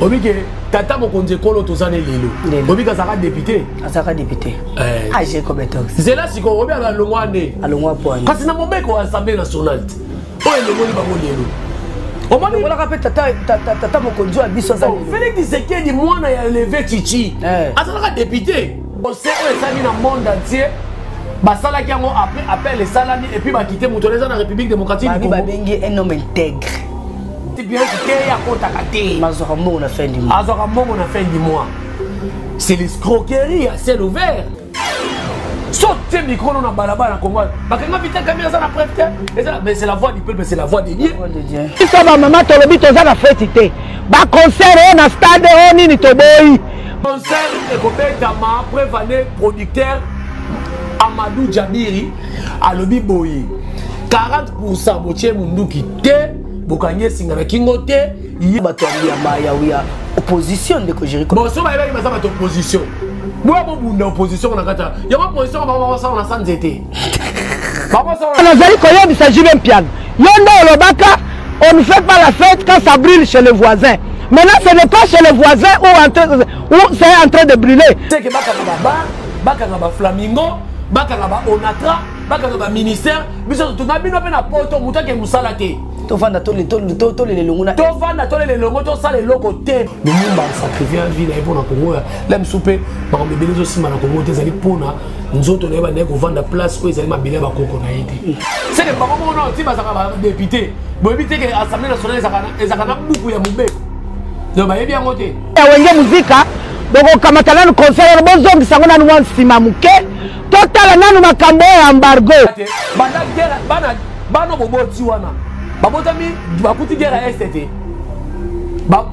Obi ke tata mokonzi ekolo toza ne lelo. Obi kazaka député. Azaka député. Eh. Ah, j'ai compétence. Zela siko obi ala longwa nde. Alongwa po. Kasi na mobeko assemblée nationale. Oyo elongoli bango lelo. Omoni olaka pe tata tata mokonzi wa biso azali. Oh, Félix Tshisekedi mwana ya Leve Chichi. Eh. Azalaka député. Procès oyo esali na monde entier basalaki yango après appel esalami et puis bakite moto wana eza na République démocratique du Congo. Babengi un homme intègre. Bien te akotaka te. Azwaka mbongo na fin du mois. Azwaka mbongo na fin du mois. C'est l'escroquerie à ciel ouvert. So tie micro no na balabala na Congo. Bakanga Vital Kamerhe aza na preuve te. Eza mais c'est la voix du peuple, c'est la voix de Dieu. Biso ba mama tolobi toza na feti te. Ba concert oyo na stade oyo nini toboyi. Concert ekobetama preuve année producteur Amadou Djabiri alobi boye 40% botie munduki te bokangi esinga na kingo te ye bato ya ya ya opposition ndeko Jericho bon so bayebaki baza bato opposition boya bobunda opposition na kati yango opposition bango basala na sa nzete nazali koyebisa JB Mpiana yo nde olobaka on ne fait pas la fête quand ça brûle chez le voisin maintenant ce n'est pas chez le voisin où, en train, où c'est en train de brûler seke bakanga babar bakanga baflamingo bakanga baonatra bakanga baministère biso tuna bino mpe na poto moto ake mosala te tovanda tolela elongo na tovanda tolela elongo tosala eloko te lumumba asacrifie vie na ye mpo na kongo la mosusu mpe makambo ebele ezosimba na kongo te ezali mpona nzoto na ye bandaki kovanda place oyo ezali mabele ya bakoko na ye te seke bango moko nao ti bazalaka badepute boyebi te ke assemblée nationale ezalaka na buku ya mobeko donc bayebi yango te ya wenge muzika bokokamata nanu conseil wana bozongisa yango nanu mwa nsima moke totala nanu makambo oyo ya embargo banda guerre bana bana boboti wana babotami bakuti guerre ya este te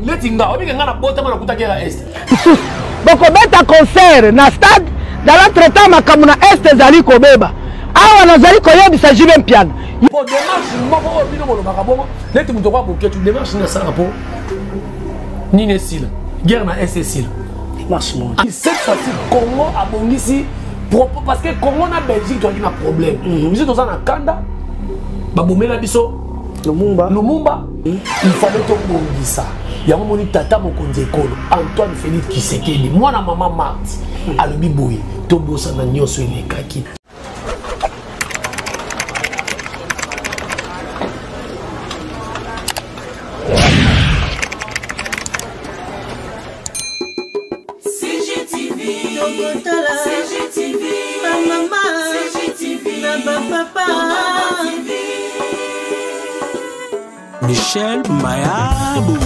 neti nga obike nga nabotama nakuta guerre ya este lisusu bokobeta concert na stade dans l'entretemps makambo na este ezali kobeba awa nazali koyebisa JB Mpiana po démarche moko oyo bino bolobaka bongo neti moto okwa boketu démarche nini asalaka po nini esila guerre na est esila démarche moko cette fois-ci Congo abongisi propos parce que Congo na Belgique tozalaki na problème mhm. biso toza na kanda babomela biso Lumumba Lumumba il fallait tobongisa yango moni tata mokonzi ekolo Antoine Félix Tshisekedi mwana mama Marthe alobi boye tobosana nyonso elekaki Michel Mayabou.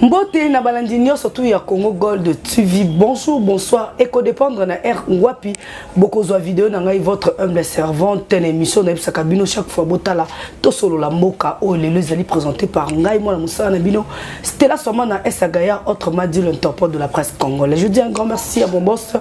Mbote na balandi nyonso tu ya Congo Gold TV. Bonjour, bonsoir. Eko dépendre na R wapi bokozwa vidéo na ngai votre humble servante na émission na yebisaka bino chaque fois botala tosolola mboka oyo lelo ezali présenté par ngai mwana mosala na bino Stella Somana S. Gaillard, autrement dit l'interprète de la presse congolaise. Je dis un grand merci à mon boss,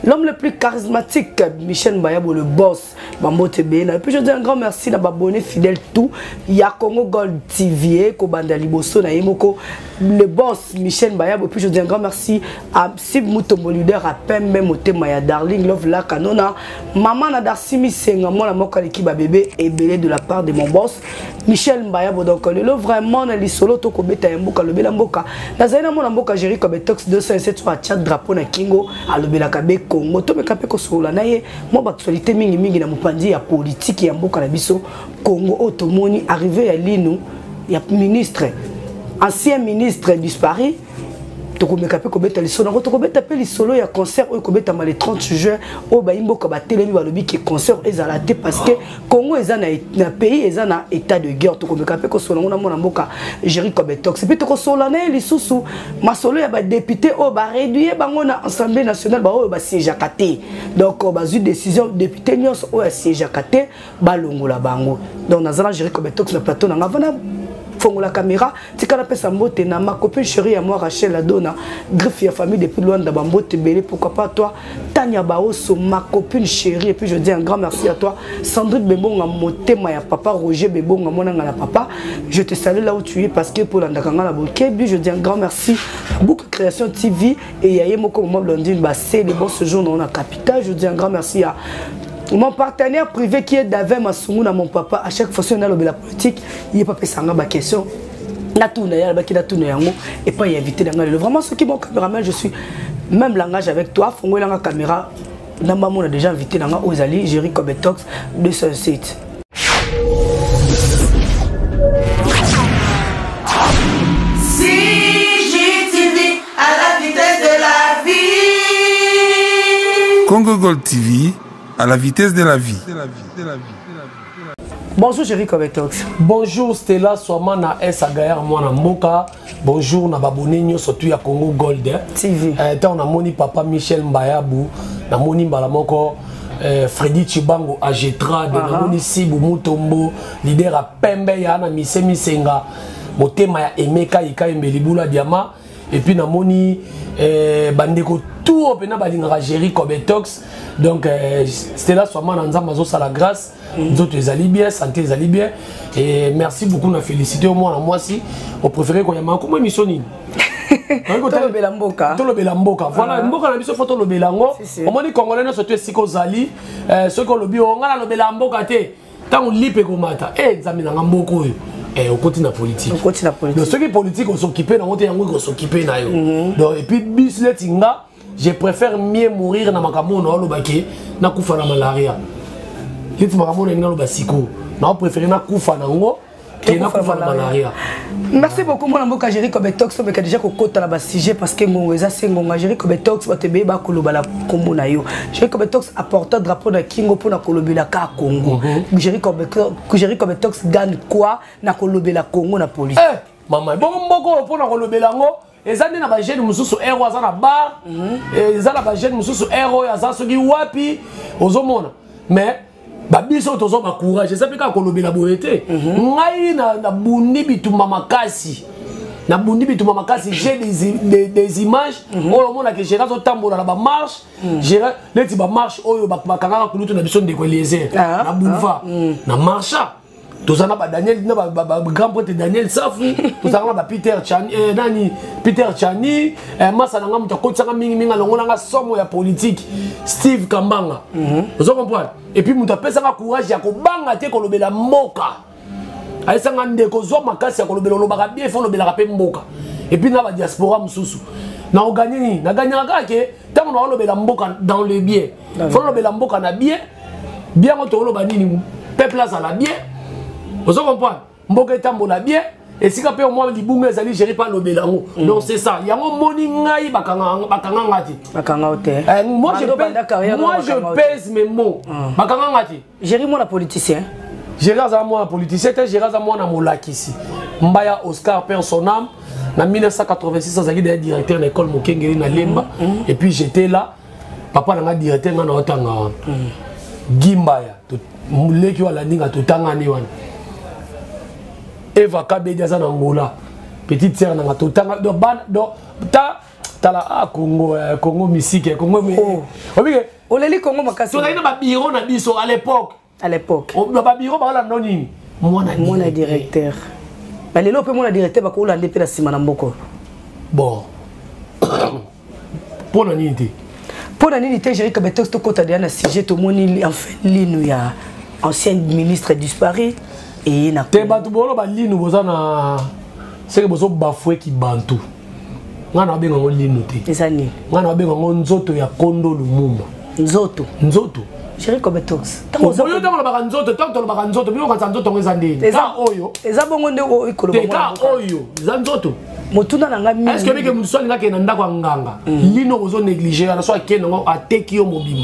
l'homme le plus charismatique, Michel Mbayabo, le boss. bambote ebele na et puis je dis un grand merci na babonne fidèle tout ya Congo Gold TV kobanda liboso na ye moko le boss Michel Mbayabo et puis je dis un grand merci à Sib Mutombo leader à Pembe motema ya Darling Love la Kanona maman na Darcy Misenga mwana moko aleki ba bébé ebele de la part de mon boss Michel Mbayabo donc lelo vraiment na lisolo to kobeta ya mboka lobela mboka nazali na mwana mboka Jericho Betox 207 atia drapeau na kingo alobelaka be Congo tomeka mpe kosolola na ye mwa baactualité mingi mingi na mopanzi ya politiki ya mboka na biso Congo oyo tomoni arrivée ya lino ya ministre ancien ministre disparu tokomeka mpe kobeta lisolo yango tokobeta mpe lisolo ya concert oyo ekobetama le 30 juin oyo bayi mboka batelemi balobi ke concert ezala te parce que congo eza na, na pays eza na état de guerre tokomeka mpe kosolola yango na mwana mboka jerry cobetox mpe tokosolola na ye lisusu masolo ya badepute oyo bareduire bango na assemblée nationale baoyo basiégeaka te donc euh, bazwi décision député nyonso oyo asiégeaka te balongola bango donc naza na jerry cobetox na plateau na nga vana fongola caméra, tika napesa mbote na ma copine chérie ya moi Rachel Adona, griffe ya famille depuis Luanda, ba mbote belé, pourquoi pas toi Tania Baoso, ma copine chérie, et puis je dis un grand merci à toi Sandrine Bebonga, motema ya papa Roger Bebonga, monanga na papa, je te salue là où tu es parce que pour landakanga na bokebi, je dis un grand merci Boucle Création TV et Yaye Moko Maman Blondine, bah c'est le bon séjour dans la capitale, je dis un grand merci à mon partenaire privé qui est Davin Masungu na mon papa, à chaque fois si on a la politique, il est pas pesanga ba question. Natuna ya baki natuna yango et pas invité dans le vraiment ce qui mon caméraman, je suis même langage avec toi, fongola nga caméra namba mona déjà invité nanga ozali Jerry Kobetox 207. CGTV à la vitesse de la vie. Congo Gold TV à la vitesse de la vie. Bonjour Jerry Kobetox. Bonjour Stella Swamana S. Agayer mwana mboka. Bonjour na babone nyonso tu ya Congo Gold eh. TV. Tango namoni papa Michel Mbayabu, namoni mbala moko Freddy Chibango Agetrade, namoni Sibu Mutombo, leader ya pembe ya na mise misenga, motema ya Emeka Ikayembe Libula Diama, et puis namoni bandeko tout oyo pena balingaka Jerry Kobetox. Donc Stella Swamana Nzambe azosala grâce. Nzoto ezali bien, santé ezali bien. Et merci beaucoup na félicité au moins moi si au préféré ko yama comment émission nini. Tolobela mboka. Tolobela mboka. Voilà, mboka na biso faut tolobela ngo. Si, si. Omoni congolais nyonso to esika ozali, soki olobi o nga na lobela mboka te. Tango lipe komata, nzambe na nga mboka oyo. Okoti na politique. Okoti na politique. Donc soki politique on s'occuper na ngote yango ko s'occuper na yo. Donc et puis bis leti nga, je préfère mieux mourir na makambo na olobaki na kufa na malaria. Leti makambo na ngalo basiko. Na préférer na kufa na ngo ke na kufa na malaria. Merci beaucoup mon mboka Jerry Kobetox, mais déjà ko kota la ba sujet parce que ngongo eza se ngonga Jerry Kobetox ba tebe ba koloba la kombo na yo. Jerry Kobetox apporta drapeau na Kingo pona kolobela ka Congo. Jerry Kobetox, Jerry Kobetox gagne quoi na kolobela Congo na police? Mama, bongo mboko pona kolobela ngo eza nde na ba jeune mosusu air oyo aza na bar, eza na ba jeune mosusu air oyo aza soki wapi ozomona. Mais ba biso tozo ba courage, eza pe kaka kolobela boye te. Ngai na bundi bitumba makasi. Na bundi bitumba makasi, j'ai des images oyo omona ke Gérard azotambola na ba marche. Gérard, neti ba marche oyo bakangaka kulutu na biso ndeko Eliezer, na boulevard. Na marcha. Tozana ba Daniel, na ba grand prêtre Daniel Safu, tozana ba Peter Chani, nani, Peter Chani, masa nanga mutu akotisaka mingi mingi alongo nanga somo ya politique, Steve Kambanga. Ozo comprendre? Et puis mutu apesaka courage ya kobanga te kolobela mboka. Ayesanga ndeko zwa makasi ya kolobela, olobaka bien, faut olobelaka pe mboka. Et puis na ba diaspora mosusu. Na oganye nini? Na gagnaka kaka ke ntango na olobela mboka dans le bien. Dans le Faut olobela mboka na bien. Bien ngo toloba nini? Peuple azala bien. Ozo comprendre? Mboka etambola bien. Esika pe moi libunga ezali gérer par lobela ngo. Donc c'est ça. Yango moni ngai bakanga ngati. Bakanga ote. Moi, je Bando pèse, banda carrière, moi, non, je bakanga ote. pèse mes mots. Bakanga ngati. Gérer moi la politicien. Gérer za moi la politicien, te gérer za moi na molakisi. Mbaya Oscar père son âme. En 1986, azali d'ailleurs directeur de l'école Mokengeli na Lemba. Et puis j'étais là. Papa nanga directeur nga na otanga wana. Gimbaya, leki wala ninga totangani wana. Eva Kabedi aza na Angola. Petite sœur nanga totanga do ban do ta tala a Congo, Congo misike, Congo mi. Oh. Obike. Oleli Congo makasi. Tozali na ba bureau na biso à l'époque. À l'époque. Oh, ba bureau ba la noni. Mwana Mwana directeur. directeur. Ba lelo pe mwana directeur ba ko lande pe na sima na mboko. Bon. Pona nini te? Pona nini te, Jerry Kobetox to kota de na sujet to moni enfin linu ya ancien ministre disparu et na te bato bolo ba linu boza na seke bozo bafoué ki bantu. Nga na benga ngo linu te. Eza nini? Nga na benga ngo nzoto ya Kondo Lumumba. Nzoto. Nzoto. Jerry Kobetox. Tango Oyo ozo tango lobaka nzoto, tango tolobaka nzoto, bino kanisa nzoto ngo eza ndeni. Eza Ka oyo. Eza bongo nde oyo ikoloba Te, ka mwana mboka. oyo, eza nzoto. Motuna na nga mingi. Est-ce que bike mutu so alingaki na ndako ya nganga? Lino ozo négliger, ala so akende ngo ateki yo mobimba.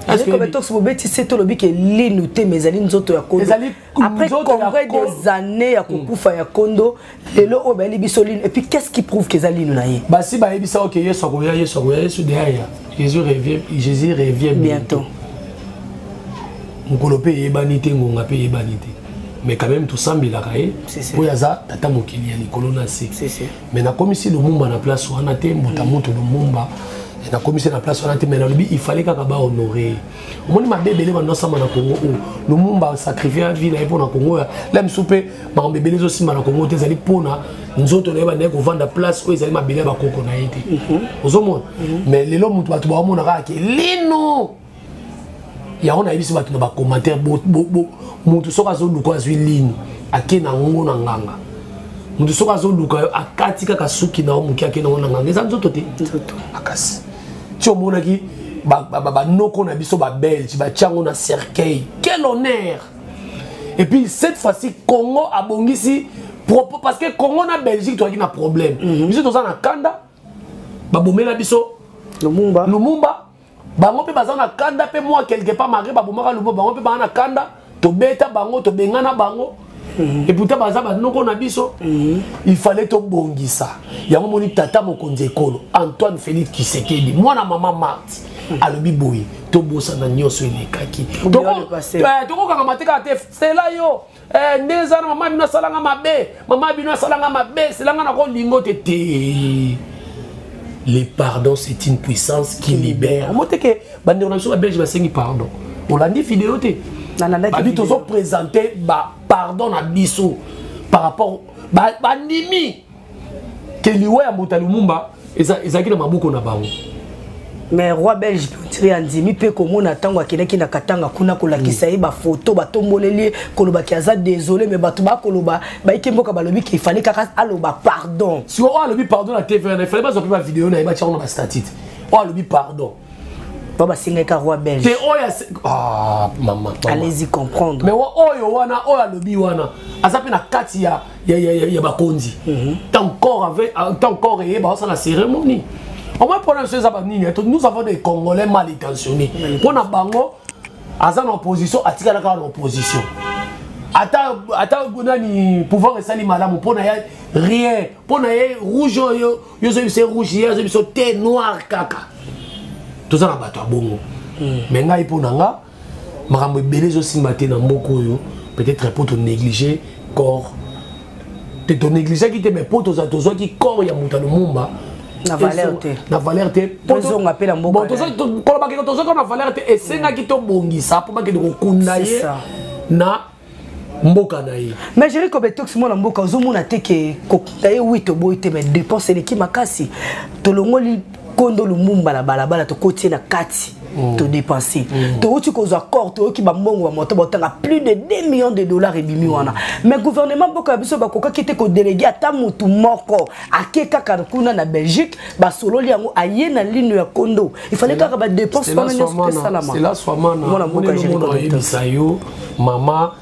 Est-ce Jerry que Kobetox bobeti se tolobi ke linu te, mais ezali nzoto ya Kondo. Ezali Après nzoto ya congrès Kondo. des années ya kokufa ya Kondo, lelo oyo bayeli biso linu. Et puis qu'est-ce qui prouve que ezali linu na ye? Basi bayebisa oke Yesu akoya, Yesu akoya, Yesu derrière. Jésus revient, Jésus revient bientôt. Mokolo pe eyebani te, ngonga pe eyebani te. Mais quand même tosambelaka ye oyo aza tata mokili ya likolo na se. Mais nakomisi Lumumba na place wana te, mbuta moto Lumumba nakomisi na place wana te. Mais nalobi, il fallait kaka bahonore ye. Omoni mabe ebele bandosama na Congo oyo, Lumumba sacrifie vie na ye mpo na Congo. Oyo la misu mpe makambo ebele ezosimba na Congo te, ezali mpona nzoto na ye bandaki kovanda place oyo ezali mabele ya bakoko na ye te. Ozomona? Mais lelo moto bato baomona kaka ke lino yango. Nayebisi bato na bacommentaire, motu soki azoluka, azwi lino, ake nango na nganga. Motu soki azoluka yo, akati kaka suki na yo moke, ake nango na nganga. Eza nzoto te makasi ti omonaki banoko na biso babelge batia yango na cercueil. Quel honneur! Et puis cette fois-ci Congo abongisi propos, parce que Congo na Belgique tozalaki na problème. Biso toza na kanda, babomela biso Lumumba. Lumumba. Bango mpe baza na kanda mpe mwa quelque part, malgré babomaka Lumumba, bango mpe baza na kanda. Tobeta bango, tobengana bango, et pourtant baza banoko na biso. Il fallait tobongisa yango. Moni tata mokonzi ekolo Antoine Félix Tshisekedi, mwana mama Marthe, alobi boye: tobosana nyonso elekaki, tokokangama te kaka te. Sela yo ndenge eza na mama bino asalanga mabe, mama bino asalanga mabe, selanga na kolingo te te. Le pardon, c'est une puissance qui libère. Omo te ke bandeko na biso babelge basengi pardon. Olandi video te? Babi tozoprésente bapardon na biso par rapport bandimi ke liwa ya mbuta Lumumba ezalaki na maboko na bango. Mais roi belge mpe andimi mpe komona ntango akendaki na Katanga kuna kolakisa ye bafoto, batomboleli ye, kolobaki aza désolé. Mais bato bakoloba, bayiki mboka balobi ke ifale kaka aloba pardon. Siko oyo alobi pardon na TV wana, ifale bazwa mpe bavideo na ye, batia yango na bastati. Oyo alobi pardon. Po basengaki roi belge. Te, oyo, ah, mama. Allez-y comprendre. Mais oyo wana, oyo alobi wana, aza mpe na kati ya bakonzi. Tant encore avec, tant encore eyeba osala cérémonie. Au moins problème so eza banini? Nous avons des Congolais mal intentionnés. Mpo na bango aza na opposition, atikala kaka na opposition. Ata nani pouvoir esali malamu, mpo na ye rien. Mpo na ye rouge oyo yo ozoyebi biso rouge, ye azoyebi biso te noir kaka. Toza na bato ya bongo. Mais ngai, mpo na nga, makambo ebele ezosimba te na mboka oyo, peut-être mpo tonéglige corps te. Tonégligeaki te, mais mpo tozwaki corps ya moto ya Lumumba na valeur te. Na valeur te. Tozonga mpe na mboka. Kolobaki tozwaki na valeur te, esengaki tobongisa mpo bakende kokunda ye na mboka na ye. Mais Géri Kobetox, mwana mboka, ozomona te ke kokunda ye, wi, toboyi te, mais dépense eleki makasi. Tolongoli kondo Lumumba na balabala, tokoti ye na kati, todépense. Touti kozwa corps, toyoki bambongo, bamoto baotanga plus de 2 millions de dollars ebimi wana. Mais gouvernement mboka ya biso bakokaki te kodéléguer ata motu moko ake kaka kuna na Belgique, basololi yango, aye na lino ya kondo? Il fallait kaka badépense wana nyonso esalama. Mwana mboka, oyebisa yo mama,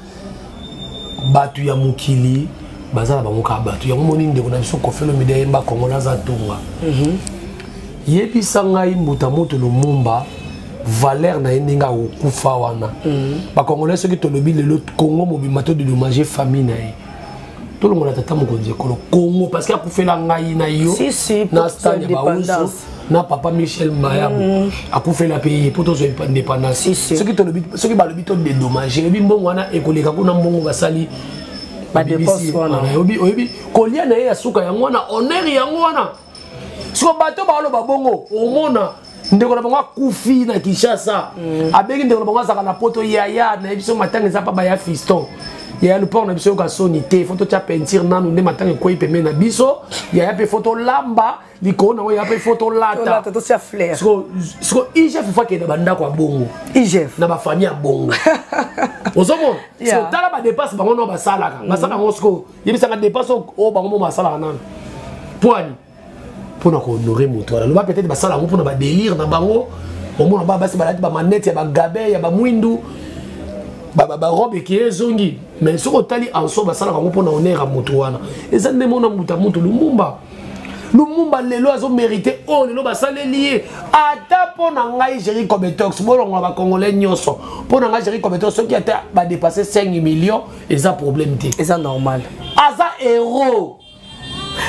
bato ya mokili baza na bango kaka bato yango. Moni ndeko na biso Koffi Olomide ayemba Kongola aza tonga. Yebisa ngai, mbuta moto Lumumba, valeur na ye ndenge akokufa wana, bacongolais soki tolobi lelo Congo mobimba todédommage famille na ye, tolongola tata mokonzi ekolo Congo, parce que akufela ngai na yo na stade ya bauso na papa Michel Mayabo, akufela mpe ye mpo tozwa indépendance. Soki tolobi, soki balobi todédommage, oyebi mbongo wana ekoleka kuna mbongo basali. Oyebi kolia na ye ya suka yango wana, honneur yango wana. Siko bato baoloba bongo, omona ndeko na bango akufi na Kinshasa, abengi ndeko na bango azalaka na Poto: "Yaya, nayebi biso matanga eza mpa baya fiston, yaya, lupango na biso yoka soni te, fo totya peinture nanu nde matanga ekwei pembeni na biso, yaya, mpe fo tolamba likolo nango, yaya, mpe fo tolata." Siko IGF fo akende na bandako ya bongo, IGF na bafamille ya bongo. Ozomona, siko tala badépense bango nao basalaka, basalaka yango. Siko yebisaka dépense oyo bango mo basalaka nanu poani mpona kohonorer moto wana. Loba peut-être basala yango mpona badélire na bango. Omona bana basi balati bamanete ya bagabe ya bamwindu, barobe eke ezongi. Mais soki otali en soi, basalaka yango mpona honneur ya moto wana. Eza nde mona moto ya moto Lumumba. Lumumba lelo azomérite oyo lelo basaleli ye. Ata mpo na ngai Géri Cobetox, bolongola bacongolais nyonso, mpo na ngai Géri Cobetox, soki ata badépasse 5 millions, eza problème te. Eza normal. Aza héros.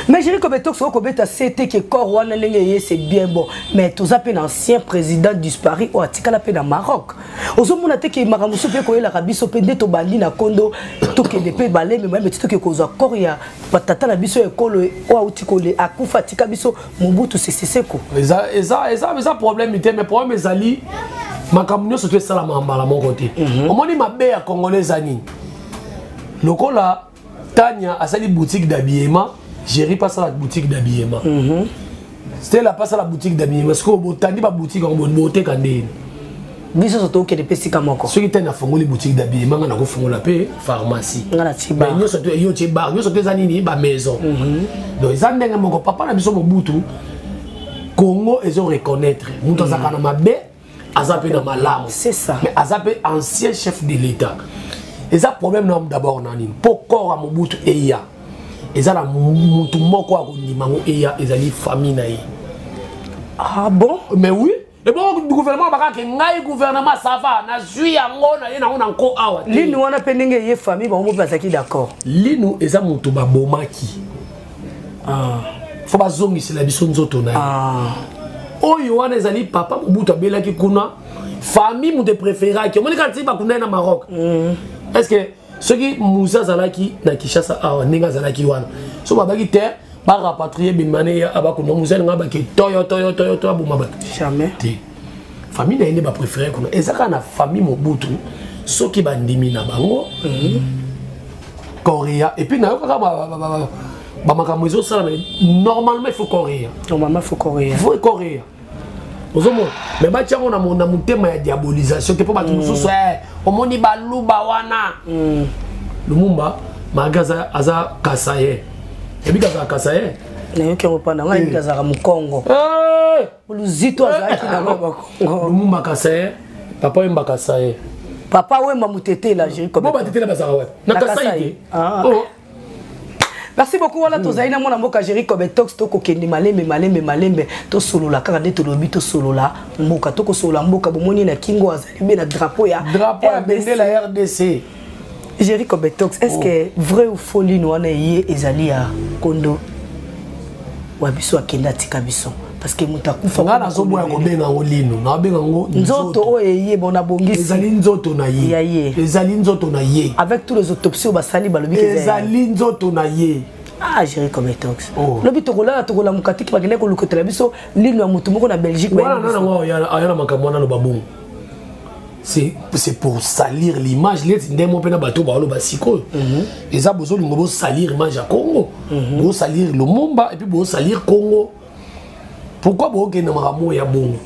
Mais Jerry Kobetox okobeta ct ke corps wana ndenge eye, c'est bien bon, mais toza mpe na ancien président disparu oyo atikala mpe na Maroc. Ozomona te ke makambo mosusu mpe koyelaka biso mpe nde tobandi na kondo, tokende mpe baleme mayeme ti toke kozwa corps ya batata na biso ya ekolo oyo auti kole akufa, atika biso, Mobutu Sese Seko. Eza problème te, mais problème ezali makambo nyonso to esalamaka mbala moko te. Omoni, mabe ya Congolais eza nini? Lokola Tania asali boutique d'habillement, Géri mpe asala boutique d'habillement, Stella mpe asala boutique d'habillement. Sikoyo botandi baboutique yango, boteka ndeni? Biso nyonso tokende mpe esika moko. Soki Tania afongoli boutique d'habillement, nga nakofongola mpe pharmacie. Nga na tie bar. Mais nyonso to yo tie bar, nyonso to eza nini? Bamaison. Donc eza ndenge moko. Papa na biso Mobutu, Congo ezo reconnaître moto azalaka na mabe, aza mpe na malamu. C'est ça. Mais aza mpe ancien chef de l'État. Eza problème na d'abord na nini? Mpo corps ya Mobutu eya, eza na mutu moko akondima yango eya, ezali famille na ye. Ah bon? Mais oui. Ebongo gouvernement bakake ngai gouvernement, ça va, nazwi yango na ye nango na nko awa te. Linu wana mpe ndenge eye, famille bango mpe bazalaki d'accord? Linu eza moto babomaki. Ah. Fo bazongisela biso nzoto na ye. Ah. Oyo wana ezali papa Mobutu abelaki kuna, famille moto epréféraki. Omoni kaka ti bakunda ye na Maroc. Est ce que soki Musa azalaki na Kinshasa awa ndenge azalaki wana, so babaki te barapatrie bimane ya abakunda Musa elinga bake toyo toyo toyo toyo aboma bato? Jamais. Te, famille na ye nde bapréféré kuna. Eza kaka na famille Mobutu, soki bandimi na bango korea. Et puis nayokaka bamakambo ezosalama. Normalement il faut korea. Normalement faut korea. Faut korea, ozomona. Mais batia yango na motema ya diabolisation te, mpo bato mosusu omoni baluba wana. Lumumba malgré aza kasaye, ebiki azala kasaye. Nayoki yango mpana ngai, yebi azalaka mokongo, luzito azalaki na bakongo. Lumumba kasaye, papa Wemba kasaye. Papa Wemba motetela, Jerry. Bo batetela bazalaka wapi? Na Na Kasai Kasai. te. Ah. Oh. Merci beaucoup. Wana tozali na mwana mboka Jerry Kobetox. Tokokende malembe malembe malembe, tosolola kaka nde tolobi, tosolola mboka, tokosolola mboka. Bomoni na kingo azali be na drapeau ya Drapeau ya RDC. bendela ya RDC. Jerry Kobetox, est ce que vrai ou faux, lino wana eye ezali ya kondo wa biso akende atika biso? Parce que moto akufa Nga nazoboya kobenga yango lino, nabenga yango nzoto oyo eye bona bongisi. Ezali nzoto na Ya ye. ye. Ezali nzoto na ye. Avec tous les autopsies oyo basali, balobi ke eza ya ye. Ezali nzoto na ye. Ah, Jerry Kobetox. Oh. Lobi tokolala, tokolamuka tiki bakende kolukotela biso lino ya motu moko na Belgique. Wana nana ngo aya na makambo wana, aloba bongo, c'est pour salir l'image. Neti ndenge mpe na bato baoloba sikoyo, eza bozolingo bosalir image ya Congo, bosalir Lumumba et puis bosalir Congo. Pourquoi bokende makambo oyo ya bongo?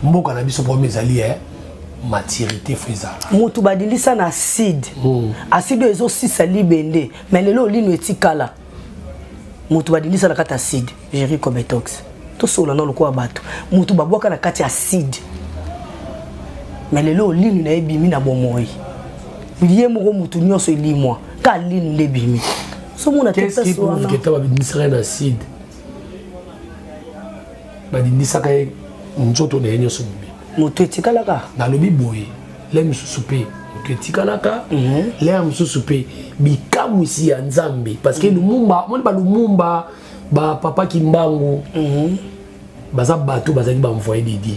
Mboka na biso, problème ezali maturité fo ezala. Motu badilisa na acide, acide oyo ezosisa libende, mais lelo lino etikala. Motu badilisa na kati ya acide, Jerry Kobetox, tosola na lokola bato. Motu babwaka na kati ya acide, mais lelo lino na ye ebimi na bomoi ye moko. Motu nyonso elimwa, ka lino nde ebimi. Ozomona te? Qu'est-ce qui Place prouve wana que ta babindisaka ye na acide, badindisaka ye nzoto na ye nyonso mobimba? Moto etikalaka. Nalobi boye, le mosusu mpe moto etikalaka, lere mosusu mpe bikamwisi ya Nzambe, parce que Lumumba, omoni balumumba, bapapa Kimbangu, baza bato bazali baenvoyé de Dieu.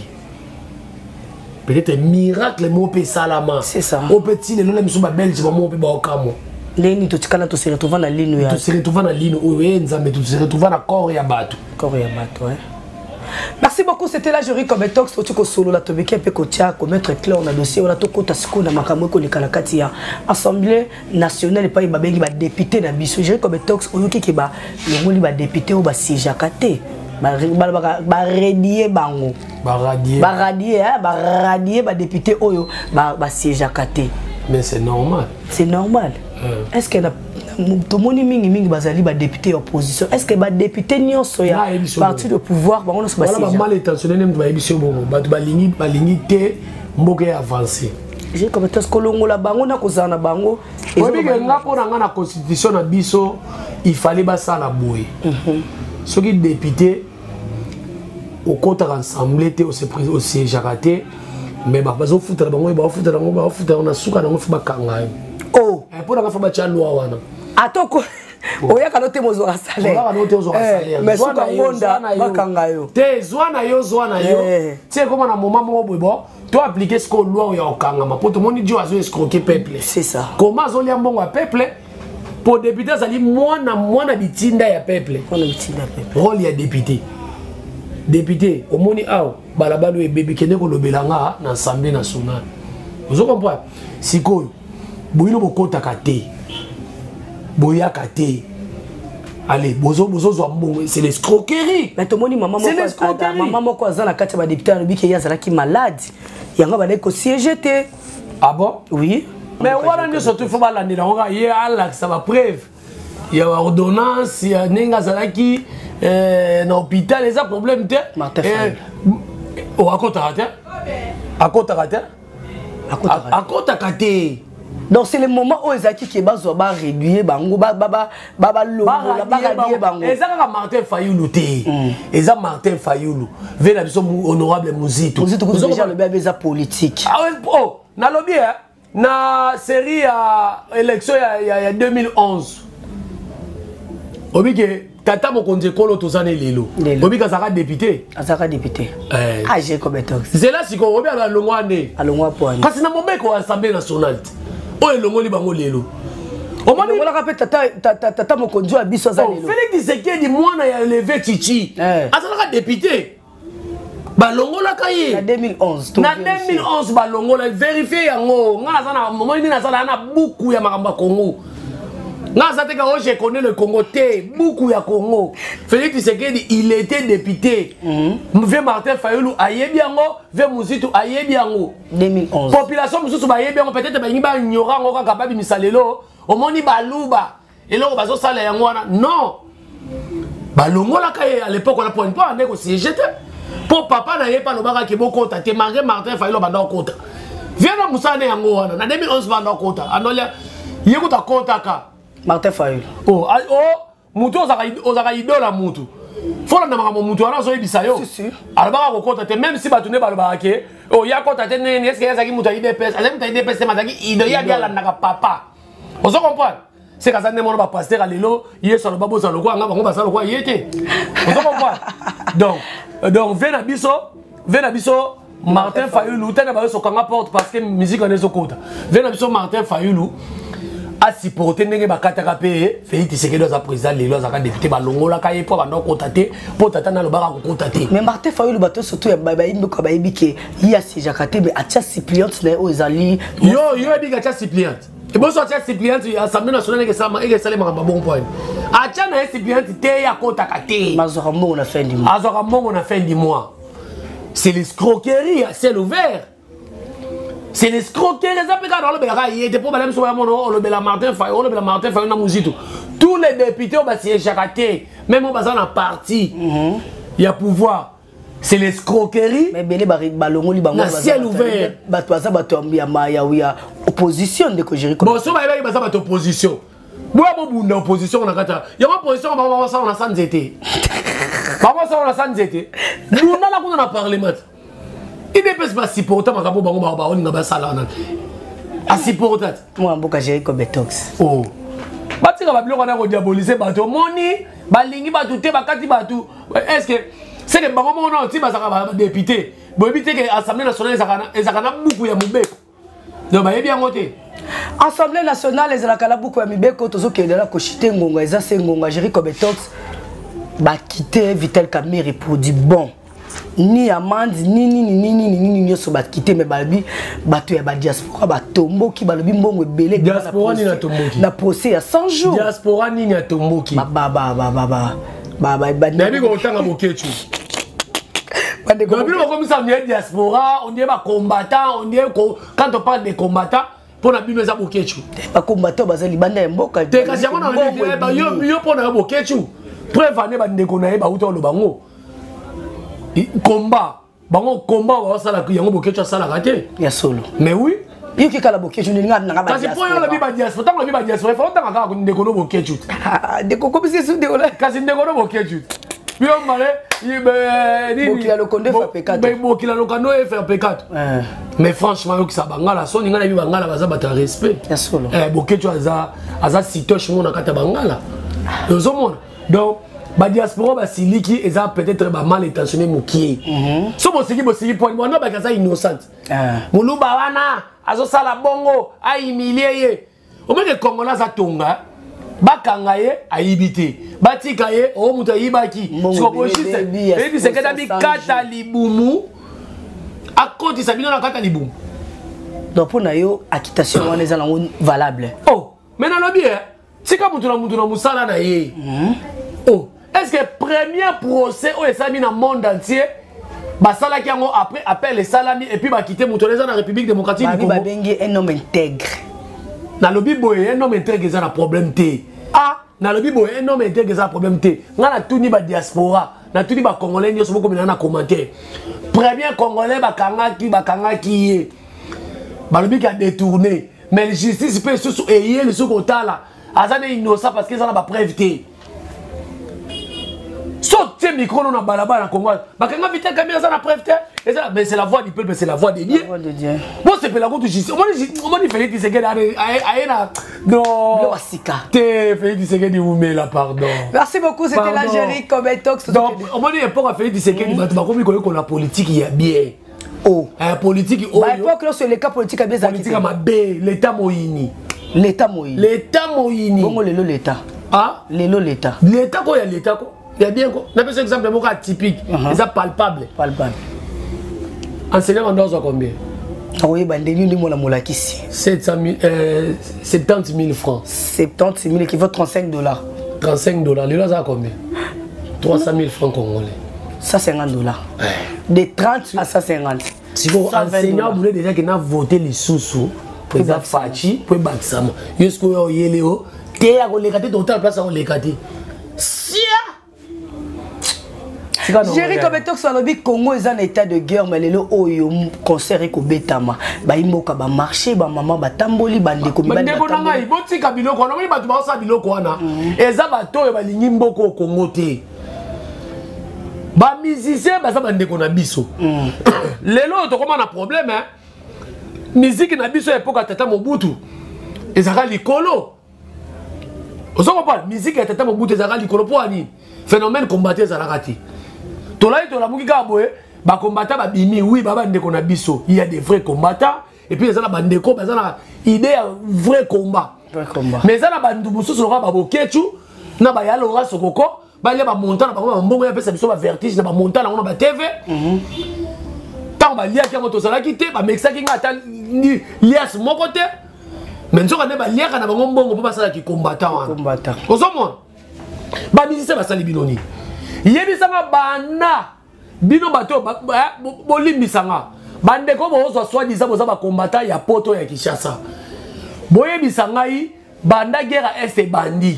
Peut-être miracle moko mpe esalama. C'est ça. Oyo mpe ti lelo na miso babelge bamoko mpe baokamwa. Ndenge nini totikala, tose retrouva na lino ya Tose retrouva na lino oyo e Nzambe, tose retrouva na corps ya bato. Corps ya bato, hein. Merci beaucoup, c'était la Jury Kobetox. Toti kosolola, tobeki mpe kotia komettre clair na dossier wana. Tokota sikoyo na makambo ekoleka na kati ya Assemblée nationale, epai babengi badéputé na biso. Jury Kobetox, oyoki ke balongoli badéputé oyo basiégeaka te, balobaka baredie bango. Baradie. Baradie, baradie badéputé oyo basiégeaka te. Mais c'est normal. C'est normal. Est ce que tomoni mingimingi bazali badéputé ya opposition? Est ce que badéputé nyonso ya Nayebi so parti de pouvoir, bango nyonso wana basiégeaka? Bamal intentionné nde moto bayebi so bongo. Bato balingi te mboka ya avance. J'ai compétence kolongola bango na kozala na bango. Oyebi ke nga, mpo na nga, na constitution na biso, il fallait basala boye: soki député okɔtaka assemblée te, osiégeaka te, mais bazofutela bango, bafutela bango, bafutela bango, na suka nango fo bakanga yo. Oh. Mpo na nga, fo batya loi wana. Atoko Oyaka no te mozwaka salaire. Oyaka no te ozwaka Eh, salaire. Mais Zwa suka na yo, ngonda zwa na yo. bakanga yo. Te zwa na yo, zwa na yo. Eh. Ti ekoma na moment moko boye bon, to appliquer sikoyo loi oyo ya kokangama mpo tomoni dio azo escroquer peuple. C'est ça. Comment azolia mbongo ya peuple mpo député azali mwana mwana bitinda ya peuple. Mpona bitinda peuple. Rôle ya député. Député, omoni awa balabala oyo ebebi kende kolobela nga na Assemblée nationale. Ozo comprendre? Sikoyo boyino bokotaka te. Boyaka te. Allez, bozo bozozwa mbongo, c'est l'escroquerie. Mais tomoni mama C'est moko l'escroquerie. mama moko aza na kati ya badepute alobi ke ye azalaki malade yango abandaki kosiége te. Ah bon? Oui. Mais wana nyonso tu faut balandela yango kaka ye alakisa bapreuve ya baordonnance ya ndenge azalaki na hôpital eza problème te. Martin Fayulu. Oh, akotaka te. Akotaka te. Akotaka te. Akotaka te. Donc c'est le moment oyo ezalaki ke bazwa baréduire bango balongola baradie bango. Eza kaka Martin Fayulu te. Eza Martin Fayulu. Ve na biso honorable Muzitu. Muzitu kutu Ozo déjà comprendre? alobi abe eza politique. Ah ouais, oh, nalobi eh, na série ya élection ya 2011. Obi ke tata mokonzi ekolo toza ne lelo. Lelo. Obi kazaka député. Azalaka député. Eh. Ah, j'ai compétence. Zela sikoyo obi alongwa nde. Alongwa po ani. Kasi na mobeko ya Assemblée nationale te. Oyo elongoli bango lelo. Omoni Elongolaka mpe tata mokonzi oyo ya biso aza Oh, lelo. Félix Tshisekedi mwana ya Levé Chichi. Eh. Azalaka député. Balongolaka ye. Na 2011, to Na vérifier. 2011 balongola, vérifier yango. Nga naza na moment nini naza na buku ya makambo ya Congo. Nga naza te ka oh, je connais le Congo te, buku ya Congo. Félix Tshisekedi, il était député. Vieux Martin Fayulu ayebi yango, vieux Muzitu ayebi yango. 2011. Population mosusu bayebi yango, peut-être balingi ba ignorer yango kaka babimisa lelo. Omoni baluba eloko bazosala yango wana. Non. Balongolaka ye à l'époque wana po ande kosiéger te. Po papa na ye pa alobaka ke bokota te, malgré Martin Fayulu banda okota. Viens na mosala ne yango wana na 2011 banda okota. Anolia ye kuta kotaka. Martin Fayulu. Oh, oh, mutu ozaka idole ya mutu. Folanda makambo mutu wana azoyebisa yo. Si, si. Alobaka kokota te, même si bato nde balobaka ke, oh, ya kota te nini, est-ce que ye azalaki mutu ya UDPS? Azalaki mutu ya UDPS te, mais azalaki idole, ye abi alandaka papa. Ozo comprendre? C'est qu'aza nde mona ba pasteur ya lelo, Yesu aloba bozala lokola nga, bango baza lokola ye te. Ozo comprendre? Donc, ve na biso, ve na biso Martin Fayulu, tena ba yo sokanga porte parce que musique wana ezokota. Ve na biso Martin Fayulu a supporté ndenge bakataka pe Félix Tshisekedi aza président lelo, azalaka député, balongolaka ye po banda kokota te, po tata na alobaka kokota te. Mais Martin Fayulu bato surtout ya bayebi mboka bayebi ke ye asiégeaka te, mais atia suppliante na ye oyo ezali Yo, yo yebi ke atia suppliante. E boso atia suppliante ya Assemblée nationale eke esalemaka mabongo po ani. Atia na ye suppliante te, ye akotaka te. Azwaka mbongo na fin du mois. Azwaka mbongo na fin du mois. C'est l'escroquerie à ciel ouvert. C'est l'escroquerie. Eza pe kaka olobelaka ye te, po bala biso baya mono, olobela Martin Fayulu, olobela Martin Fayulu na Muzitu. Tous les députés oyo basiégeaka te, même oyo baza na parti ya pouvoir. C'est l'escroquerie. Mais belé balongoli bango Na baza ciel bato ya ouvert. bato baza bato ya ma-, ya, ya opposition ndeko Jericho. Bon, so bayebaki baza bato opposition. Boya bobunda opposition na kati ya-, yango opposition bango basala na sa nzete. Bango basala na sa nzete. Bunda na kuna na parlement. UDPS ba supporter makambo bango ba baolinga basala wana. A supporter. Mwa mboka Jericho Betox. Oh. Batika ba biloko na ko diaboliser bato. Moni balingi bato te bakati bato. Est-ce que c'est que bango moko na ti bazaka ba député. Boyebi te que Assemblée nationale ezaka na buku ya mobeko. Donc bayebi yango te. Assemblée nationale ezalaka na buku ya mibeko, tozokende na koshite ngonga, eza se ngonga Jericho Betox. Ba quitter Vital Kamerhe pour du bon. Ni amende, ni ni ni ni ni ni ni nyonso ba quitter, mais balobi bato ya ba diaspora ba tomboki, balobi mbongo ebele na Diaspora nini procès. ya tomboki? Na procès ya 100 jours. Diaspora nini ya tomboki? Ba, ba, ba, ba, ba, ba. Ba, ba, ba, Nayebi kotanga Bokechu. Bandeko Donc, bino bokomisa, on dirait diaspora, on dirait ba combattant, on dirait quand on parle des combattants, pour na bino eza Bokechu. Ba combattant baza libanda ya mboka. Te kasi yango na Mbongo lobi, eh, ba, yo, ebimi. yo mpo na yo Bokechu. Preuve ane ba ndeko na ye ba uta oloba ngo. I, combat. Bango combat ba basala yango Bokechu asalaka te. Ya solo. Mais oui. Yo ki kala Bokechu ndenge nga na ba Kasi po yo lobi ba diaspora, tango lobi ba diaspora, faut tanga kaka ndeko no Bokechu. Ah, ndeko ko bisi su ndeko la. Kasi ndeko no Bokechu. Yo male, ye, be, nini? Bokila lokondo Bo, efa pekato. be, bokila lokondo efa pekato. Eh. Mais franchement, yo kisa bangala, soni nga na bi bangala baza bato ya respect. Ya solo. Eh, Bokechu aza sitoche mo na kati ya bangala. Ozomona, donc badiaspora basiliki, eza peut-être bamal intentionné mokie. So bosiki, bosiki po wana baki aza innocente. Moluba wana azosala bongo, ahumilie ye. Omeke Congolais aza tonga, bakanga ye ayibi te, batika ye o moto ayibaki. Sikoboyebiseke na bikata libumu, akotisa bino na kata libumu. Donc mpo na yo, acquittation wana eza nango valable? Oh, mais nalobi e, tika motu na motu na mosala na ye. Oh, est ce que premier procès oyo esalami na monde entier, basalaki yango après appel esalami et puis bakite moto wana, eza na République démocratique du Congo? Babengi un homme intègre. Nalobi boye, un homme intègre eza na problème te. Ah, nalobi boye, un homme intègre eza na problème te. Nga natuni badiaspora, natuni bacongolais nyonso, bokomela na commentaire. Premier Congolais bakangaki, bakangaki ye, balobi ka détourné, mais justice mpe lisusu eye lisusu kotala, aza ne innocent parce que eza na bapreuve te. So tie micro no na balabala na Congo, bakanga Vital Kamerhe, aza na preuve te. Eza, mais c'est la voix du peuple, c'est la voix de Dieu. Bosepela kutu justice. Omoni Félix Tshisekedi aye na non te, Félix Tshisekedi umela, pardon. Merci beaucoup, c'était la Gérie Cometox. Donc omoni époque ya Félix Tshisekedi, bato bakomi koyekola politique ya bien. Oh, politique. Oyo époque nyonso eleka, politique ya bien. Politique ya mabe, l'état moyini. L'état moyini. L'état moyini. Bongo lelo l'état? Ah, lelo l'état? L'état ko ya l'état ko ya bien ko. Napesa exemple moko atypique, eza palpable. Palpable. Enseignant bando azwa combien? Akoyeba ndenge nde mwana molakisi. 700 000, 70 000 francs. 70 000 équivaut 35 dollars. 35 dollars. Lelo aza combien? 300 000 francs congolais. 150 dollars, de 30 à 150. Sikoyo enseignant bule déjà ke na vote lisusu po eza Fatshi, po ebakisama. Yo sikoyo oyele o te, ya koleka te, totala place ya koleka te, sia. Géri Kobetox alobi Congo eza na état de guerre, mais lelo oyo concert ekobetama, bayimboka bamarché, bamama batamboli, bandeko. Bandeko na ngai, botika biloko wana. Omoni bato baosala biloko wana, eza bato oyo balingi mboka o Congo te. Bamusicien baza bandeko na biso. Lelo oyo tokóma na problème, miziki na biso ya epoka ya tata Mobutu ezalaka likolo. Ozo comprendre? Miziki ya tata Mobutu ezalaka likolo mpo ani phénomène combattant ezalaka te. Tolai, tolamuki kaka boye, bacombattant babimi. Oui, ba bandeko na biso, il y a des vrais combattants et puis eza na bandeko baza na idée ya vrai combat, mais eza na bandu mosusu lokola babokecu na bayalora sokoko, balia bamontant na bango, bambongo ya pesa biso bavertige na bamontant nango na batv. Ntango baliaki yango, tozalaki te, bamekisaki nga ata lias moko te, mais nzoka nde baliaka na bango mbongo mpo basalaki combattant wana. Ozomona bamusicien basali bino nini? Yebisanga bana bino bato, bolimbisanga bandeko, bozwa soi-disant boza bacombattant ya poto ya Kinshasa, boyebisa ngai, banda guerre ya Est ebandi,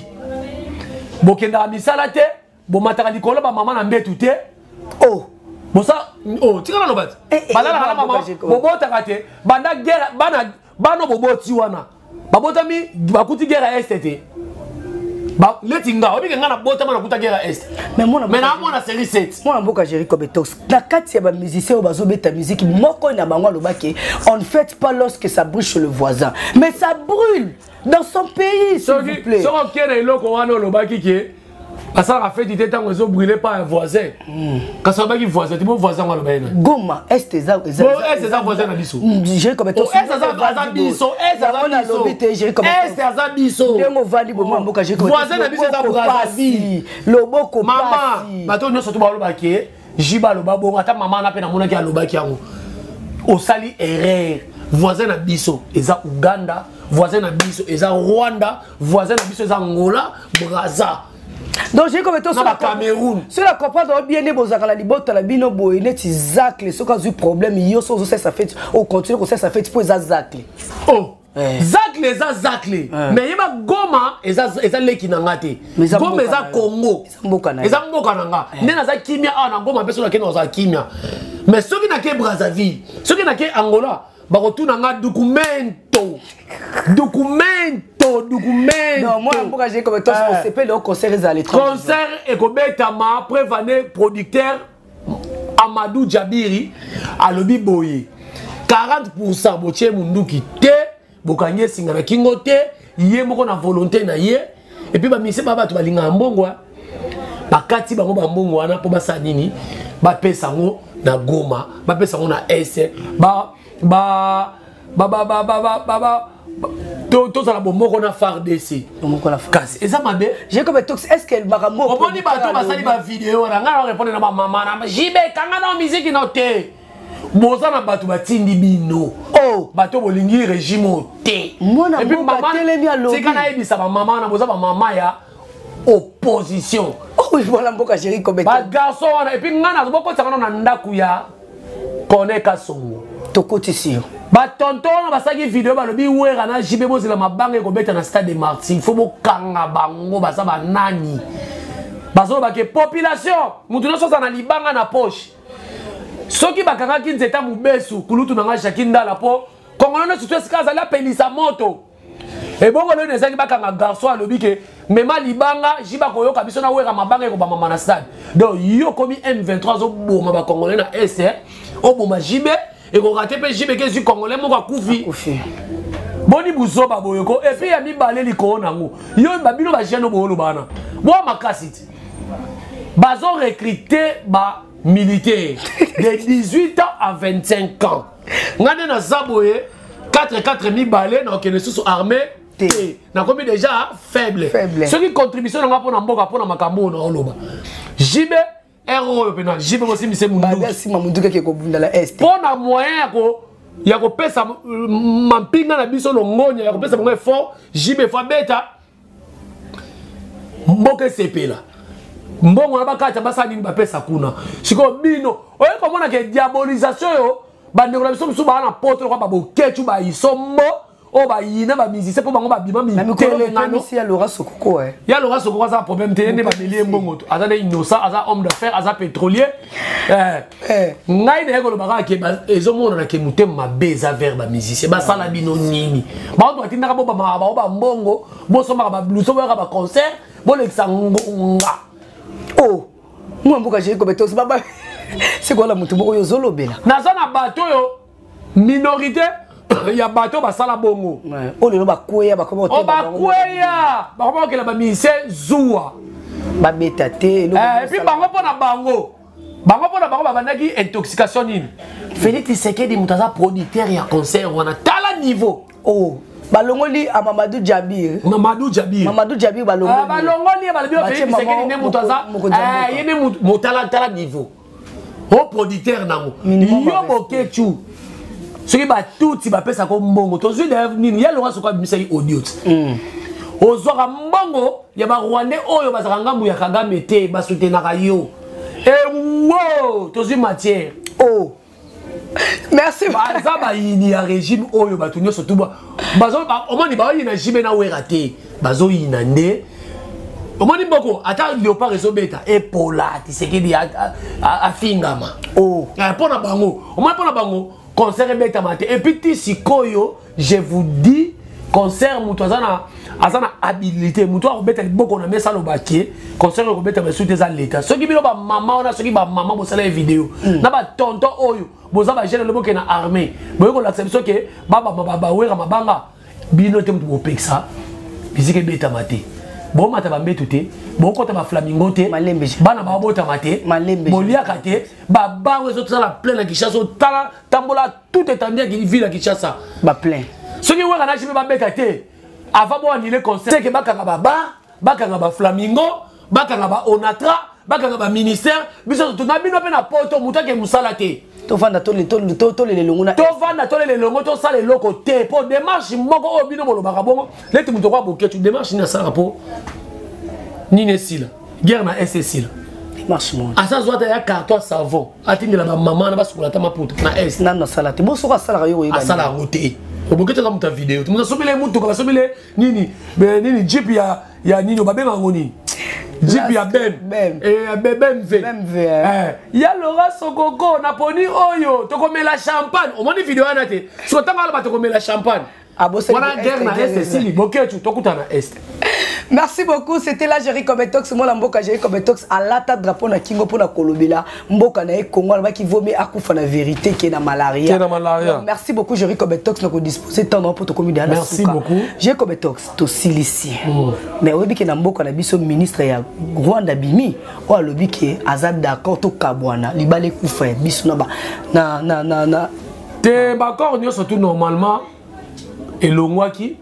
bokendaka misala te, bomataka likolo bamama na mbetu te? Oh. Bosa, oh, tika naloba te. Balalaka na mama, bobotaka te. Banda guerre, bana bana boboti wana babotami, bakuti guerre ya Est te. Leti nga obike nga nabotama, nakuta guerre ya Est, mais naamona série 7. Mwana mboka Géri Kobetox, na kati ya bamusicien oyo bazobeta musique, moko na bango alobaki: on ne fête pas lorsque ça brûle chez le voisin, mais ça brûle dans son pays, s'il vous plaît. Soki okende eloko wana, olobaki ke asalaka feti te ntango ezobrûle pa ya voisin, kasi alobaki voisin te. Bo voisin ngo aloba ye na Goma, Est eza Est eza voisin na biso. Est aza biso, Est aza biso, Est aza biso. Ndenge ovandi bomwa mboka. Voisin na biso eza Brazzaville. Loboko. Mama, bato nyonso to balobaki jiba aloba bongo, ata mama na mpe namonaki alobaki yango, osali erreur. Voisin na biso eza Uganda, voisin na biso eza Rwanda, voisin na biso eza Angola, Braza. Donc j'ai comme to na Cameroun. Sur la comprendre bien nde bozalaka na libota na bino boye, neti Zacle, soki azwi problème, yo so ozosalisa feti, ocontinue kosalisa feti mpo eza Zacle. Oh, Zacle eza Zacle, mais yeba, Goma eza leki na nga te. Goma eza Congo, eza mboka na nga. Nde naza kimia awa na Goma, mpe soki nakende, nazala kimia. Mais soki nake Brazzaville, soki nake Angola, bakotuna nga documento, documento, documento. Mwana mboka j'ai comme toi, osepeli o concert ezala? Concert ekobetama. Preuve ane, producteur Amadou Jabiri alobi boye: 40 botie munduki te, bokangi esinga na kingo te, ye moko na volonté na ye. Et puis bamise ba bato balingaka mbongo, bakati bango bambongo wana mpo basala nini? Bapesa yango na Goma, bapesa yango na Est, ba ba ba ba ba ba ba ba tozala bomoko na FARDC. Kasi eza mabe. Omoni bato basali bavideo wana, ngai na répondre na bamama na jibe kanga na miziki no te. Boza na bato batindi bino. Oh. Bato bolingi régime oyo te. Tika nayebisa bamama wana, boza bamama ya opposition. Oh, mwana mboka Géri Kobeta. Bagarçon wana, et puis ngai nazobokotisaka no na ndako ya Kone Kasongo. Tokotisi yo. Batonto wana basalaki video, balobi Wera na JB bozela mabanga ekobeta na Stade de Martyr. Fo bokanga bango, baza banani? Bazoloba ke population motu nyonso aza na libanga na poche. Soki bakangaki nzeta mobesu kulutu na ngai Jacki Ndala, mpo Kongolo nyonso to esika azali apelisa moto. Ebongo lelo ezalaki bakanga garçon alobi ke mema libanga, jiba koyoka biso na Wera mabanga ekobamama na stade. Donc yo komi M23 azoboma bacongolais na Est, oboma JB, ekoka te mpe JB ke ezwi congolais moko akufi. Boni buzoba boyoko. Et puis ya mibale likolo nango, yo babino bajeune boyoloba wana bwa makasi ti bazo recruter ba militaire de 18 ans à 25 ans. Nga nde naza boye 4 4 mibale na okende susu armée te, nakomi déjà faible. Soki contribution nanga mpona mboka, mpona makambo oyo naoloba, JB ere oyo mpena JB bosimbise munduki ake kobunda la Est. Mpona moyen ya kopesa mampinga na biso longonya, ya kopesa bango effort, JB fo abeta mboka esepela. Mbongo na bakata basala nini? Bapesa kuna. Sikoyo bino oye komona ke diabolisation oyo bandeko na biso mosusu baa na poto lokwa babokecu baisombo oyo bayina bamusicien mpo bango babima mitelengano. Ya Laurent Sokoko. Ya Laurent Sokoko aza problème te, ye nde bameli ye mbongo, aza nde innocent, aza homme d'affaires, aza pétrolier. Ngai naye koloba kaka ke ezomonana ke motema mabe eza vers bamusicien. Basala bino nini? Bato batindaka bobamaka bango bambongo, bosombaka bablouson, boyaka baconcert, bolekisa ngonga. Oh, mwa mboka Géri Kobetos, baba sikola motu moko oyo ozolobela. Naza na bato oyo minorité ya bato basala bongo. Oyo lelo bakweya. Bakweya, bakoma kokela bamusicien zuwa. Babeta te. Et puis bango mpo na bango, bango mpo na bango babandaki intoxication nini? Félix Tshisekedi moto aza producteur ya concert wana, tala niveau. Oh, balongoli a Mamadou Djabir. Mamadou Djabir. Mamadou Djabir balongoli. Balongoli ye, balobi Félix Tshisekedi nde moto aza, ye nde moto. Motala, tala niveau o producteur nango. Yo Bokecu, soki batuti bapesaka mbongo, tozwi d'ailleurs nini ya Laurent Soko abimisaki audio ti ozwaka mbongo ya barwandais oyo bazalaka ngambu ya Kagame te, basoutenaka yo. Ewo tozwi matière. Oh, merci. Baza bayini ya régime oyo, bato nyonso tu omoni baoyina JB na Wera te, bazoyina nde. Omoni mboko ata léopard ezobeta epola, Tisekedi afingama. Oh. Mpo na bango, omoni, mpo na bango concert ebetama te. Et puis ti sikoyo, je vous dis, concert moto aza na habilité, moto akobeta liboko na mesa aloba ke concert ekobetama esu te, eza leta. Soki bino bamama wana, soki bamama bosala ye video na batonton oyo boza bajeune, lobi oke na armée, boye kolakisa biso ke bawera mabanga. Bino te moto bopekisa bisika ebetama te, bomata bambeto te, bokota baflamingo te, bana babotama te, boliaka te, babango ezotala plein na Kinshasa. Otala, tambola tout étendue ya ville ya Kinshasa. Baplein. Soki Wera na JB babeta te, avant boannuler concert ke bakanga babar, bakanga baflamingo, bakanga baonatra, bakanga baministère. Biso na bino mpe na poto, moto ake mosala te. Tovanda, tolela elongo na Tovanda, tolela elongo, tosala eloko te. Mpo démarche moko oyo bino bolobaka bongo, neti moto okwa Boketu, démarche nini asalaka mpo nini esila, guerre na Est esila? Démarche moko. Aza zwa ata ya carton savon, atindela bamama na basukola ata maputa na Est. Nano asala te. Bo soki asalaka, yo koyeba. Asala yango te. Oboketu aza moto ya video. Moto asombele mutuka, basombele nini nini, jeep ya nini, babenga yango nini, jeep ya bem BMW ya Laurent Sokoko. Naponi oyo tokomela champagne. Omoni video wana te? Soki ntango aloba tokomela champagne wana, guerre na Est esili. Boketu, tokutana na Est. Merci beaucoup. C'était là Jerry Kobetox, mwana mboka Jerry Kobetox alata drapeau na kingo pona kolobela mboka na ye Congo alobaki vaut mieux akufa na vérité que na malaria. Que na malaria. Donc, merci beaucoup Jerry Kobetox na ko disposer temps pour tokomi derrière Merci beaucoup. Jerry Kobetox tosilisi. Mais oyebi ke na mboka na biso ministre ya Rwanda bimi oyo alobi ke aza d'accord tokabwana libala ekufa ya biso na ba na na na na te ba accord nyonso tout normalement elongwaki.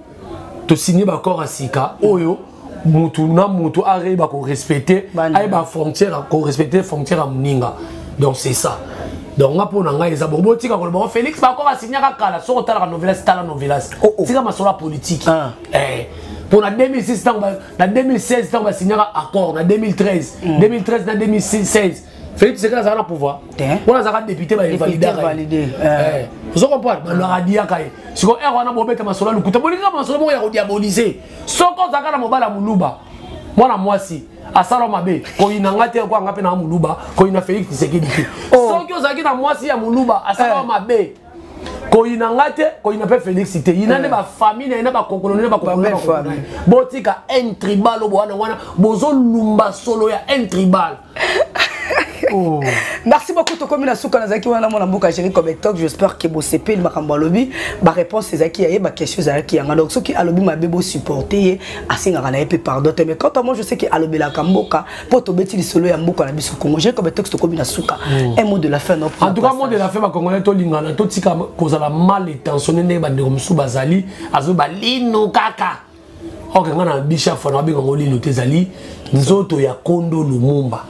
Tosigné ba accord ya sika oyo mutu na mutu areyeba korespecte, ayeba frontière, korespecte frontière ya moninga. Donc c'est ça. Donc nga, mpo na ngai eza bongo. Botika koloba o Félix, ba accord asignaka kala. Soki otalaka novelas, tala novelas. Oh. Tika masolo ya politique. Ah. Mpo na 2006, ntango na 2016, ntango basignaka accord na 2013, 2013 na 2016, Félix Tshisekedi azalaka na pouvoir. Te. Wana azalaka député, bainvalidaka. Validé, eh. Ozo comprendre, balwaka diaka ye. Sikoyo ere wana bobeta masolo ya lokuta, bolinga masolo moko ya kodiabolize. Soki ozalaka na mobali ya moluba, mwana mwasi asala mabe, koyina nga te, kwa nga mpe na moluba, koyina Félix Tshisekedi te. Soki ozalaki na mwasi ya moluba asala mabe, koyina nga te, koyina mpe Félix te. Yina nde bafamille na ye na bakokolo na ye, bakokolo na bakokolo na ye. Botika haine tribal oyo wana wana bozolumba solo ya haine tribal. Oh. Merci beaucoup. Tokomi na suka. Nazalaki wana mwana mboka Jerry Kobetok. J'espère que bosepeli makambo alobi. Baréponse ezalaki ya ye, baquestion ezalaki yanga. Donc soki alobi mabe, bosupporte ye, asengaka na ye mpe pardon te. Mais quant à moi, je sais que alobelaka mboka mpo tobeti lisolo ya mboka na biso Congo. Jerry Kobetok, tokomi na suka. Un mot de la fin, non? En tout cas, mot de la fin, bacongolais, tolingana, totika kozala mal intentionné ndenge bandeko mosusu bazali azoba lino kaka. Ok, nga na bicha fois na babengango lino te, ezali nzoto ya Kondo Lumumba,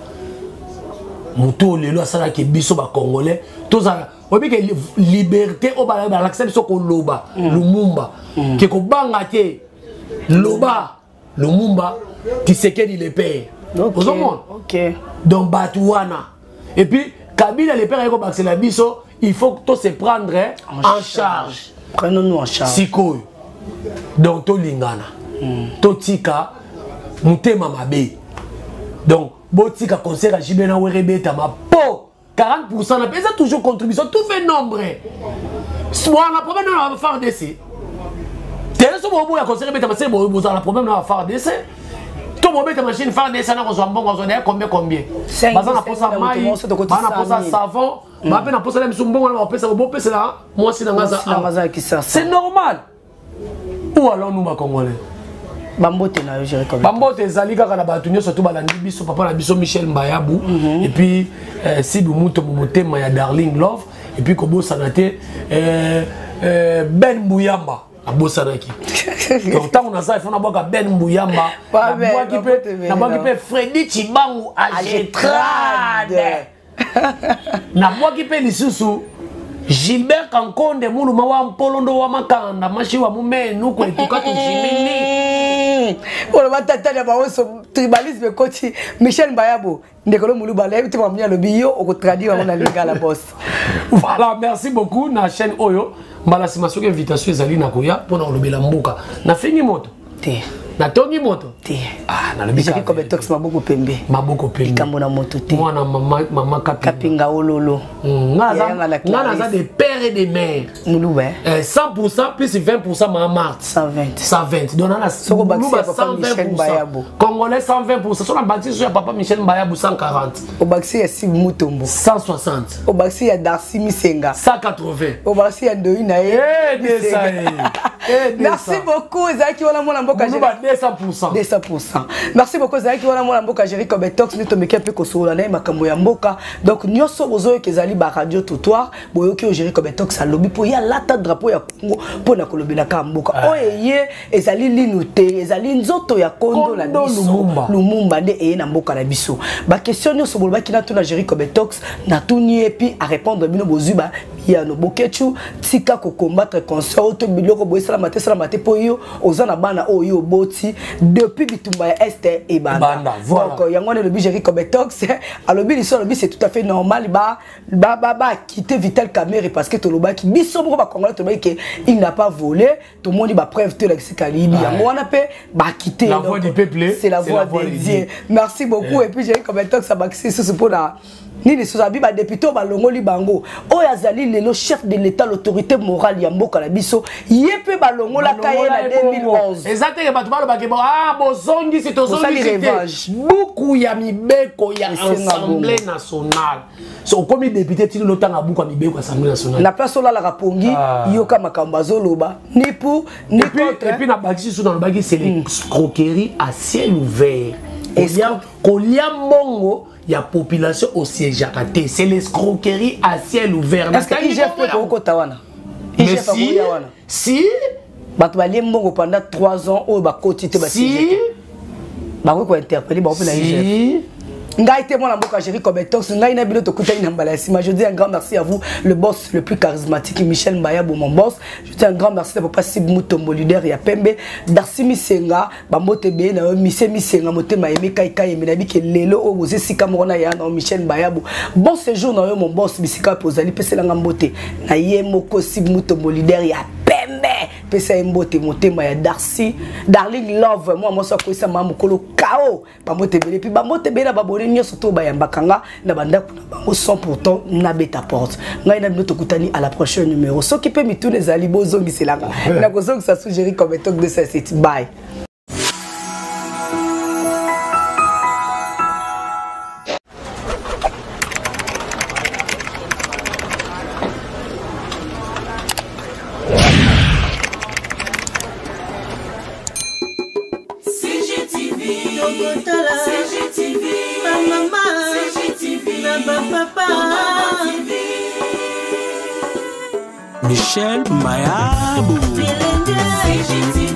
motu oyo lelo asalaki biso bacongolais tozala. Oyebi ke liberté oyo balakisa biso koloba, Lumumba ke kobanga te, loba. Lumumba, Tshisekedi le père. Ozomona? Ok. Donc bato wana, et puis Kabila le père ayeko bakisela biso, il faut to se prendre en charge. Prenons-nous en charge. Sikoyo donc tolingana, totika motema mabe. Donc botika concert ya JB na Wera ebetama po 40 na eza toujours contribution, tout fait nombre wana. Problème na FARDC te. So boboya concert ebetama, se bozala na problème na FARDC to bobeta machine FARDC na kozwa mbongo, azwa naye combien combien. Baza na posa mai, baza na posa savon, baza mpe na posa na biso mbongo na bapesa, bopesela mwasi na nga. Mwasi na nga aza ya Kisasa. C'est normal. Où allons-nous, bacongolais? Bambote na yo, Jerry Kobetok. Bambote ezali kaka na bato nyonso to balandi biso, papa na biso Michel Mbayabu, et puis Sibu Mutombo, motema ya Darling Love, et puis kobosana te Ben Mbuyamba. Abosanaki. Donc ntango naza ifo nabwaka Ben Mbuyamba, nabwaki mpe, nabwaki mpe Fredi Chibangu Agetrade, nabwaki mpe lisusu Gilbert Kankonde, muluma wa mpolondo wa makanda mashi wa mumenu kwetuka tujimini. Oloba tata ya baoso, tribalisme ekoti. Michel Mbayabo, ndeko lo moluba, nayebi te makambo alobi, yo okotraduire yango na lingala, boss. Voilà, merci beaucoup na chaîne oyo. Mbala nsima soki invitation ezali, na koya mpona kolobela mboka. Nafingi moto te. Natongi moto te. Ah, nalobi. Jacques Kobetox, maboko pembe. Maboko pembe. Likambo na moto te. Mwana mama, mama Kapinga. Kapinga ololo. Nga naza de père et de mère. Muluba. 100% plus 20% ma Marthe. 120. 120. Donc nana Soko bakisi ya papa Michel Mbayabo. Congolais 120%. So na bakisi so ya papa Michel Mbayabo, 140. Obakisi ya Sibu Mutombo. 160. Obakisi ya Darcy Misenga. 180. Obakisi ya Ndoi na ye. Eh, 200. Eh, Merci beaucoup. Ezalaki wana mwana mboka. Muluba 200%. 200%. Merci beaucoup. Ezalaki wana mwana mboka Jerry Kobetox, nde tomeki mpe kosolola na ye makambo ya mboka. Donc nyonso bozoyoka ezali baradio trottoir. Boyoki oyo Jerry Kobetox alobi mpo ye alata drapeau ya Congo mpo na kolobelaka ya mboka. Oyo eye ezali linu te, ezali nzoto ya kondo na Kondo biso Lumumba. Lumumba nde eye na mboka na biso. Baquestion nyonso bolobaki natuna Jerry Kobetox, natuni ye mpi arépondre bino, bozwi ba yano. Bokechu, tika kocombattre concert oyo to biloko boye esalama te, esalama te, mpo yo oza na bana oyo yo oboti depuis bitumba ya Este ebanda. Ebanda, voilà. Donc yango wana elobi Jerry Kobetox. Alobi liso, alobi c'est tout à fait normal ba quitter Vital Kamerhe, parce que tolobaki biso moko bacongolais, tolobaki ke il n'a pas volé. Tomoni bapreuve te elakisi kalibi. Yango wana mpe bakite. La voix du peuple, c'est la voix de Dieu. Merci beaucoup. Et puis Jerry Géri Kobetox abakisi lisusu mpona nini lisusu abi badepute oyo balongoli bango oyo azali lelo chef de l'état, l'autorité morale ya mboka na biso, ye mpe balongolaka ye na 2011. Eza teke bato balobaki bo ah, bozongisi, tozongisi te buku ya mibeko ya Assemblée nationale. So okomi député, tili lotanga buku ya mibeko ya Assemblée nationale. Na place olalaka pongi, ah. Yoka makambo azoloba, ni pour ni contre. Et puis nabakisi su, nalobaki c'est l'escroquerie à ciel ouvert. Kolia mbongo ya population osiégeaka te, c'est l'escroquerie à ciel ouvert. Est-ce que IGF mpe kokota wana? IGF akoya wana si bato balie mbongo pendant 3 ans oyo bakoti te, basiége te, bakoki kointerpeller bango mpe na IGF. Ngai te, mwana mboka Géri Kobetox, ngai na bino tokutani na mbala ya nsima. Je dis un grand merci à vous, le boss le plus charismatique, Michel Mbayabo, mon boss. Je dis un grand merci na papa Sib Mutombo, leader ya pembe, Darcy Misenga, bambote ebele na yo. Mise Misenga, motema yemi kai kai yemi, nayebi ke lelo oyo boza esika moko na ya na yo Michel Mbayabo. Bon séjour na yo, mon boss, bisika mpe ozali. Peselanga mbote na ye moko Sib Mutombo, leader ya pembe. Pesa ye mbote, motema ya Darcy Darling Love, mwa mwasi akoyisa mama mokolo kao. Bambote ebele, puis bambote ebele na babone nyonso to bayambaka nga na bandako na bango sans pourtant nabeta porte. Ngai na bino tokutani à la prochaine numéro. Soki mpe mituna ezali, bozongiselanga, nakozongisa. Sugéri comme Tok 207. Bye. Tokotala CGTV, bamama CGTV na bapapa. Michel Mayabo. Bilenge CGTV.